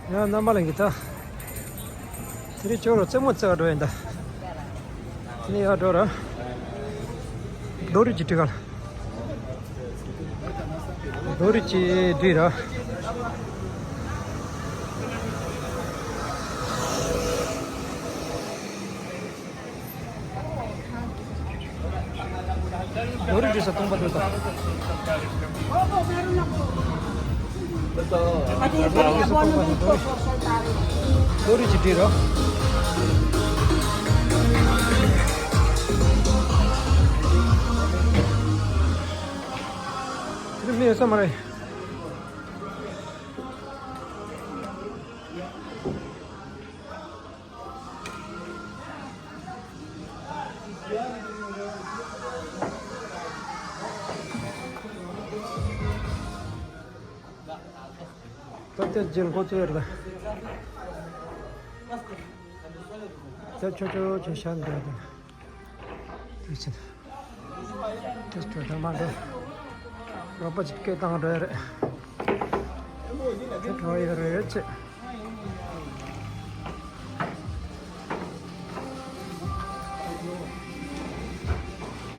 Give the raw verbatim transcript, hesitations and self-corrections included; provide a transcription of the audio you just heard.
ཡང་རྣམ་པ་ལྷན་རྒྱས། ད་དེ་རིང་ཁྱོད་རང་རྩེད་མོ་རྩེ་བར་འགྲོ་ཡིན་ད། དེ་ནས་ཡར་འགྲོ་ར། རྡོ་རིང་གི་སྒྲིག་ག་ལ། རྡོ་རིང་གི་སྒྲིག་ར། རྡོ་རིང་སྒྲིག་ས་སྟོང་པ་འདུག་ད། རྡོ་རིང་སྒྲིག་ས་སྟོང་པ་འདུག་རྡོ་རིང་གི་སྒྲིག་ར། དེ་མི་ཡོད་ས་མ་རེད། ད་ལྟའི་རྗེས་འགོ་བཙུགས་ཡོད་རེད། ད་ཆོ་ཆོ་ཆེ་ཤ་འདྲ་དང་། དེ་ཕྱིན། དེ་ཆོ་ཆོ་མ་འགྲོ། རོགས་པ་ཅིག་སྐད་བཏང་འགྲོ་ཡ་རེད། དེ་འགྲོ་ཡ་རེད་ཅེས།